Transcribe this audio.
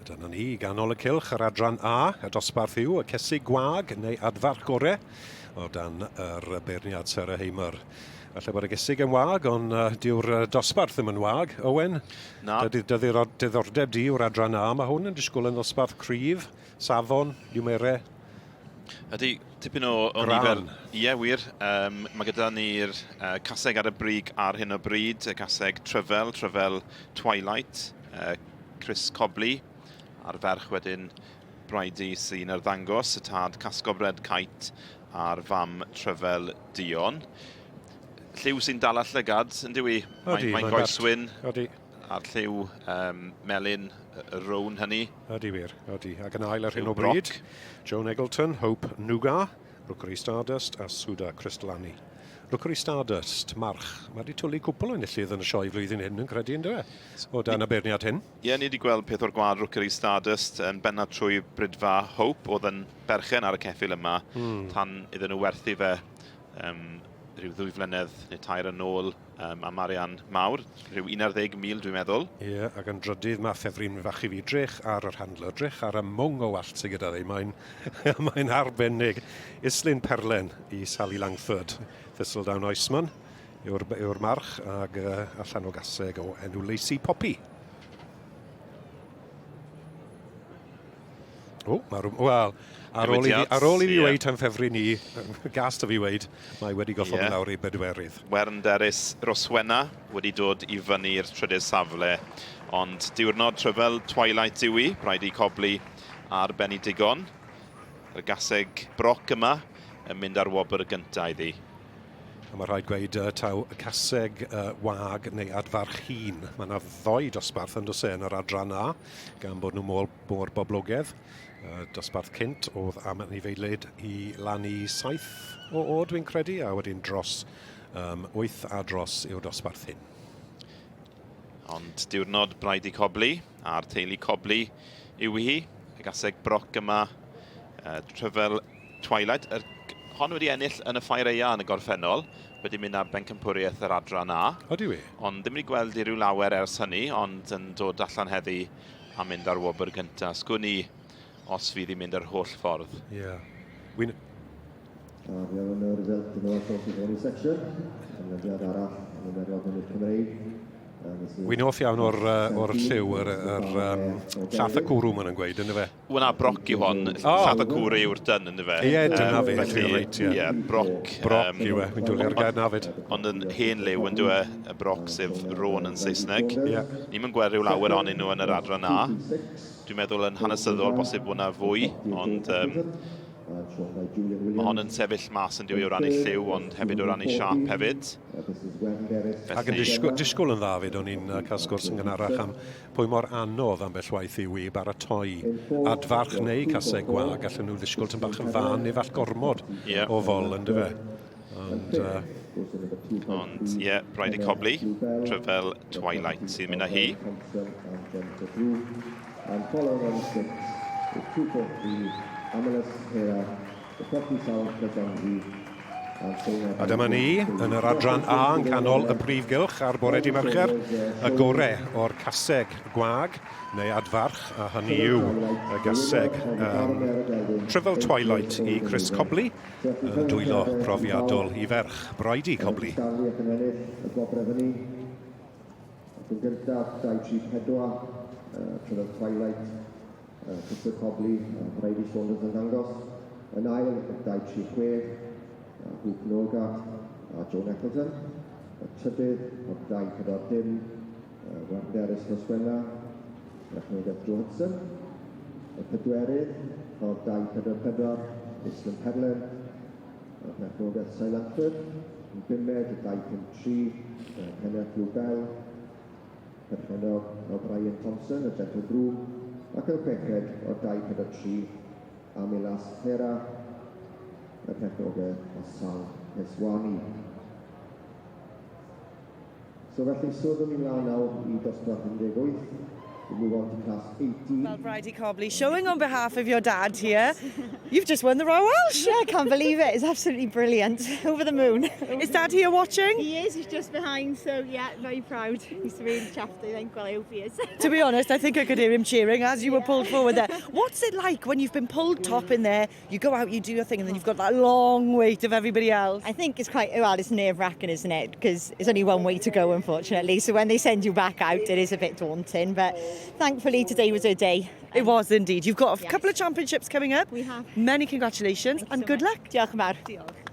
Dyna ni, ganol y cylch, yr adran A, y dosbarth yw y cesig gwag neu adfarch gore o dan yr beirniad Sarah Hamer. Falle bod y gesig yn wag, ond uh, dyw'r dosbarth ddim yn wag. Owen, Na. Dy, dy, diddordeb di yw'r adran A. Mae hwn yn disgwyl yn ddosbarth cryf, safon, niwmere. Ydy, tipyn o, o nifer. Ie, wir. Um, mae gyda ni'r uh, caseg ar y brig ar hyn o bryd, y caseg Tryfel, Tryfel Twilight, uh, Chris Cobley, a'r ferch wedyn Bridie sy'n arddangos, y tad Casgob Red Kite a'r fam Tryfel Dion. Lliw sy'n dala llygad, yn dyw i? Mae'n mae goeswyn. Ydy. A'r lliw um, melyn, y rown hynny. Ydy wir, ydy. Ac yn ail ar hyn o bryd, Joan Eggleton, Hope Nougat, Rookery Stardust a Suda Crystalani. Rookery Stardust, march. Mae wedi twlu cwpl o enillydd yn y sioe flwyddyn hyn, yn credu, ynddo e? O dan y beirniad hyn. Ie, yeah, ni wedi gweld peth o'r gwad Rookery Stardust yn bennaf trwy Brydfa Hope, oedd yn berchen ar y ceffyl yma, tan iddyn nhw werthu fe um, rhyw ddwy flynedd neu tair yn ôl um, am arian mawr, rhyw 11,000 dwi'n meddwl. Ie, yeah, ac yn drydydd mae ffefryn fach i fi, drych ar yr handler, drych ar y mwng o wallt sydd gyda fi, mae'n mae arbennig. Islyn Perlen i Sally Langford, Thistledown Iceman yw'r yw march ag uh, allan o gaseg o enw Lacey Poppy. O, mae rhywbeth... Wel, ar ôl i fi, ar ôl i fi weud tan ffefryn i, gas da fi weud, mae wedi goffod yeah. lawr i bedwerydd. Wern Derys Roswenna wedi dod i fyny i'r trydydd safle, ond diwrnod tryfel Twilight yw i, rhaid i Cobley ar ben i digon. Y gaseg broc yma yn mynd ar wobr gyntaf iddi. A mae rhaid gweud uh, taw caseg uh, wag neu adfarch hun. Mae yna ddoi dosbarth yn does e yn yr adran A, gan bod nhw mor, mor boblogaidd. Uh, dosbarth cynt oedd am anifeiliaid i lan i 7 o o dwi'n credu, a wedyn dros um, 8 a dros yw'r dosbarth hyn. Ond diwrnod Bridie Cobley a'r teulu Cobley yw hi. Y gaseg broc yma, uh, Tryfel Twilight. Er, hon wedi ennill yn y Ffair Eia yn y gorffennol, wedi mynd ar bencampwriaeth yr adran A. Ydy wir? Ond ddim wedi gweld i ryw lawer ers hynny, ond yn dod allan heddi a mynd ar wobr gyntaf. Sgwn i os fydd hi'n mynd yr holl ffordd. Ie. Yeah. Wy'n... A we have another result in the Welsh Horses Only section. Canlyniad arall yn y Merlod Mynydd Cymreig. Wy'n hoff iawn o'r, uh, or lliw, yr, yr um, llath y cwrw maen nhw'n gweud, ynddo fe? Wel na, broc yw hon. Oh. Llath y cwrw yw'r dyn, ynddo fe? Ie, yeah, dyna fe. Felly, reit, ie. Yeah, broc. Broc um, yw e, wy'n dwlu ar gair na fyd. Ond yn hen liw, yn dwi, y broc sef rôn yn Saesneg. Ie. Yeah. Ni'n mynd gweld rhyw lawer ohonyn nhw yn yr adran A. Dwi'n meddwl yn hanesyddol bosib bod yna fwy, ond um, Mae hon yn sefyll mas yn diwy o ran ei lliw, ond hefyd o ran ei siâp hefyd. Felly... Ac yn disgwyl, disgwyl yn dda fyd, o'n i'n cael sgwrs yn gynharach am pwy mor anodd ambell waith yw i baratoi adfarch neu caseg gwag. Allan nhw ddisgwyl tyn bach yn fan neu fall gormod yeah. o fol, yn dyfe. Ond, uh... Ond, ie, yeah, Bridie Cobley, Tryfel Twilight sy'n mynd â hi. And following on six is 243, Amalus Hera, the Coffee Sour Pleasantry, A dyma ni yn yr adran A yn canol y prif gylch ar bore di Mercher, y gore o'r caseg gwag neu adfarch, a hynny yw y gaseg um, Tryfel Twilight i Chris Cobley, yn dwylo profiadol i ferch Bridie Cobley. Ac yn gyntaf, 234, Tryfel Twilight, Christopher Cobley a Bridie Saunders yn dangos. Yn ail, 236, Hoop Norgart a Joan Eccleton. Y trydydd, o'r 240, Werner Roswenna, Rachnogaeth Joe Hudson. Y pedwerydd, o'r 244, Islwyn Perlin, Perchnogaeth Cy Langford, yn bumed, 253, Kenneth Lubell, perchennog O'Brien Thompson, y Gentle Groom, ac yn chweched o'r 243, Amilas Hera, y perchnogaeth o Sal Peswani. So felly, swyddwn ni mlaen nawr i dosbarth 18. We move move on to class 18. Well, Bridie Cobley, showing on behalf of your dad here, you've just won the Royal Welsh. Yeah, I can't believe it. It's absolutely brilliant. Over the moon. Is dad here watching? He is, he's just behind, so yeah, very proud. He's really chuffed, I think. Well, I hope he is. To be honest, I think I could hear him cheering as you were pulled forward there. What's it like when you've been pulled top in there, you go out, you do your thing, and then you've got that long wait of everybody else? I think it's quite, well, it's nerve wracking, isn't it? Because it's only one way to go, unfortunately. So when they send you back out, it is a bit daunting. But thankfully, today was our day. It was indeed. You've got a Yes. couple of championships coming up. We have. Many congratulations Thank you and so good much. luck. Diolch yn fawr. Diolch.